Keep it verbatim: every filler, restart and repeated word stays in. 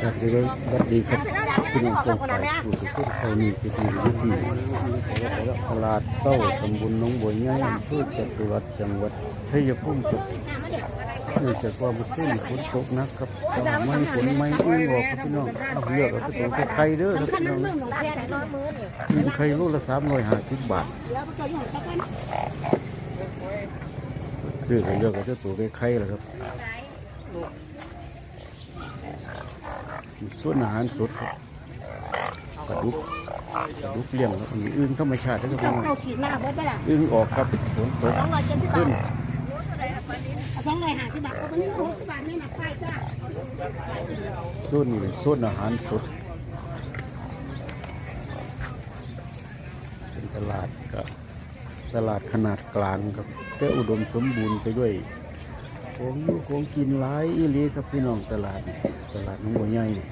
ครับ เดี๋ยวสวัสดีครับ พี่น้องกองไฟผู้ทุกคน เขานี่จะอยู่ที่ตลาดเช้าตำบลหนองบัวใหญ่อำเภอจตุรัสจังหวัดชัยภูมิครับ เนื่องจากว่าเมื่อคืนฝนตกหนักครับ แต่ว่ามันฝนไม่อึ้งออกครับพี่น้อง เอาเลือกเอาตัวไข่เด้อครับพี่น้อง อึ้งไข่โลละสามร้อยห้าสิบบาท ซื้อกันเลือกเอาตัวไข่เลยครับ ส่วนอาหารสดครับ ปลาดุก ปลาดุกเลี้ยงครับ มีอึ้งธรรมชาตินะครับพี่น้อง เจ้าฉีดหน้าเบิดได้ล่ะ อึ้งออกครับ ฝนตก สองร้อยเจ็ดสิบบาท ขึ้น เอาสองร้อยห้าสิบบาท เอาไปนี่หกสิบบาท นี่หนักไปจ้า ส่วนนี้เป็นส่วนอาหารสด เป็นตลาดก็ ตลาดขนาดกลางครับ แต่อุดมสมบูรณ์ไปด้วยของอยู่ของกินหลายอีหลีครับพี่น้อง ตลาดนี่ ตลาดหนองบัวใหญ่นี่